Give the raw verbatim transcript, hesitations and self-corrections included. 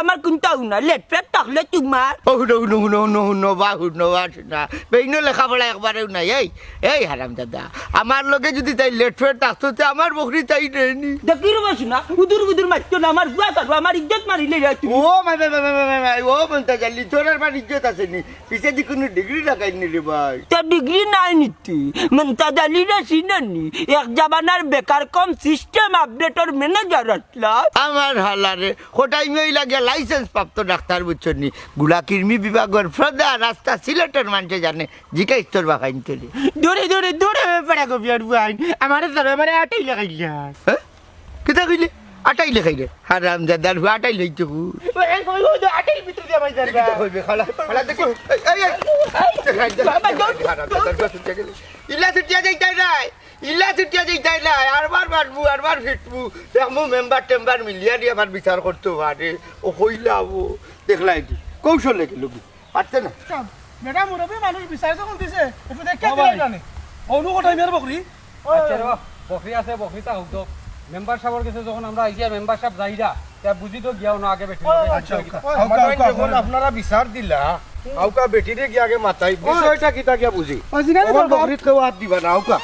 আমার কুনটাউ না, লেটফেট থাকলে তুমার। ও হুনো, হুনো, হুনো, হুনো, হুনো, বা হুনো, বা হুনো। বেইনো লেখাপড়া একবারেউ নাই। এই, এই হারামজাদা, আমার লগে যুদি তাই লেটফেট থাকতো, তে আমার বকরি তাই নেয়নি। দেখি রে বাসু না, উদুর বুদুর মারতো না, আমার বুয়া কারো, আমার ইজ্জত মারিলে রে তুই। ও মাই, মাই, মাই, ও মন্তাজ আলী, তোর আর বার ইজ্জত আছে নি? পিছেদি কুনু ডিগ্রি লাগাইনি রে ভাই। তোর ডিগ্রি নাই নিতি, মন্তাজ আলীরে চিননি? এক জামানার বেকার কম সিস্টেম আপডেটর ম্যানেজার আছলা। আমার হালারে, কটাই মহিলা গিয়া লাইসেন্স প্রাপ্ত ডাক্তার বুঝছনি? গুলাকির্মি বিভাগর প্রধান, রাস্তা সিলেটর মানষে জানে, জিকাইস তোর বাখাইন্তরে। দূরে, দূরে, দূরে, বেপারা গো বিয়ার বুয়াইন। আমারে ধরো, আমারে আটাই লাগাইলা। হ্যাঁ? কিতা কইলে? আটাই লাগাইলে? হারামজাদার ফুয়া আটাই লইতো কু। ওই, ওই, ওই, ওই, আটাই ভিতরে দিয়া ভাই যান। কিতা কইবে? খালা, খালা দেখি। এই, এই, এই। দেখাই দে। বাবা, যাও। হারামজাদার ফুয়া ছুটিয়া গেল। ইলা ছুটিয়া যাইতাই নাই। ইলা ছুটিয়া যাইতাই নাই। আরবার মারমু, আরবার ফিটমু। দেখমু মেম্বার টেম্বার মিলিয়া দি আমার বিচার করতো পারে। ও কইলা ও। দেখলাই দি। কৌশলে গেল। পারতে না। আচ্ছা, বেটা মুরব্বি মানুষ বিচার যখন দিছে, একটু দেখে ও দিলাই ভাই। জানে। অনু কোথায় মেয়ের বকরি? আচ্ছা রে বাপ, বকরি আছে, বকরিটা হোক তো। মেম্বার সাহেবের গেছে যখন আমরা আইছি, আর মেম্বার সাহেব যাইরা, তা বুঝি তো গিয়া অনো আগে বেটি ও, লগে। আচ্ছা, আচ্ছা। ওই, ওই, আমার ওই, যখন ওই। আপনারা বিচার দিলা, আউকা বেটিরে গিয়া আগে মাতাই, বিষয়টা কিতা গিয়া বুঝি। ওই, জিগাই আমার তো বকরিত কেউ হাত দিবা না, আউকা।